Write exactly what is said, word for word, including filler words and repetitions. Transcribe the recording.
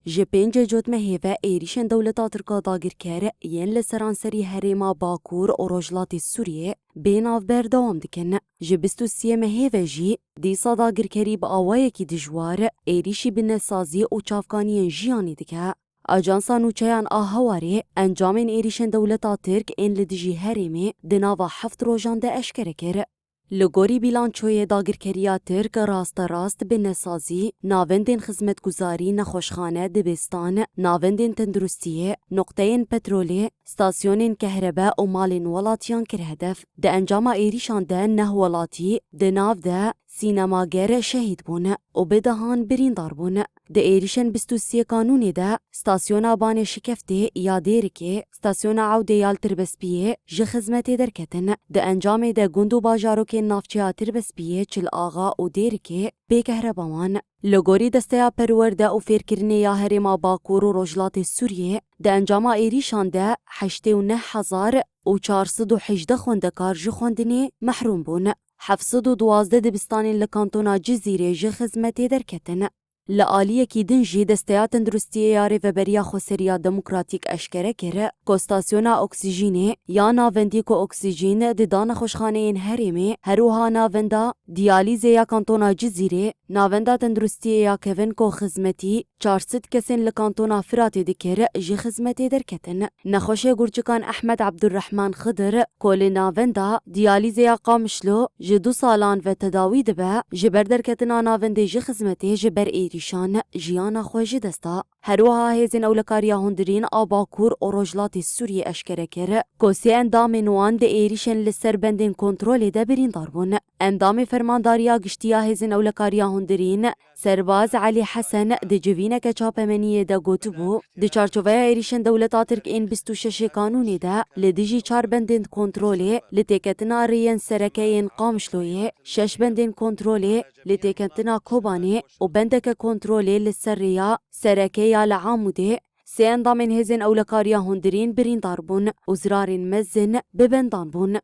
Ji pêncê cotmehê ve êrîşên dewleta Tirk a dagirker yên li seranserî herêma Bakur û Rojhilatê Sûriyê bê navber dewam dikin. Ji bîst û sê mehê ve jî dîsa dagirkerî bi awayekî dijwar êrîşî binesazî û çavkaniyên jiyanî dike. Ajansa Nûçeyan a Hawarê encamên êrîşên dewleta Tirk ên li dijî herêmê di nava heft rojan de eşkere kir. Li gorî bîlançoyê dagirkeriya Tirk rasterast binesazî, navendên xizmetguzarî, nexweşxane, dibistan, navendên tenduristiyê, nuqteyên petrolê, stasyonên kehrebe û malên welatiyan kir hedef. Di encama êrîşan de neh welatî, di nav de sînemager şehîd bûn û bi dehan birîndar bûn. Di êrîşên bîst û sê Kanûnê de stasyona Banê Şikeftê ya Dêrikê, stasyona Ewdê ya li Tirbespiyê ji xizmetê derketin. Di encamê de gund û bajarokên navçeya Tirbespiyê, Çil Axa û Dêrikê bê kehreba man. Li gorî Desteya Perwerde û Fêrkirinê ya Herêma Bakur û Rojhilatê Sûriyê, di encama êrîşan de heştê û neh hezar û çar sed û hejdeh xwendekar ji xwendinê mehrûm bûn. Heft sed û duwazdeh dibistanên li kantona Cizîrê ji xizmetê derketin. Li aliyekî din jî Desteya Tenduristiyê ya Rêveberiya Xweseriya Demokratîk eşkere kir ku stasyona oksîjînê ya navendî ku oksîjîn dida nexweşxaneyên herêmê, her wiha navenda diyalîzê ya kantona Cizîrê, navenda tenduristiyê ya kevin ku xizmetî çar sed kesên li kantona Firatê dikir, ji xizmetê derketin. Nexweşê gurçikan Ehmed Abdurrahman Xidir ku li navenda diyalîzê ya Qamişlo ji du salan ve tedawî dibe, ji ber derketina navendê ji xizmetê ji ber êrîşan jiyana xwe ji dest da. Her wiha hêzên ewlekariya hundirîn a Bakur û Rojhilatê Sûriyê eşkere kir ku sê endamên wan di êrîşên li ser bendên kontrolê de birîndar bûn. Endamê Fermandariya Giştî ya Hêzên Ewlekariya Hundirîn, Serbaz Elî Hesen, di civîneke çapemeniyê de gotibû, di çarçoveya êrîşên dewleta Tirk ên bîst û şeş ê Kanûnê de li dijî çar bendên kontrolê li têketina rêyên sereke yên Qamişloyê, şeş bendên kontrolê li têketina Kobanê û bendeke kontrolê li ser rêya sereke ya li Amûdê, sê endamên Hêzên Ewlekariya Hundirîn birîndar bûn û zirarên mezin bi bendan bûn.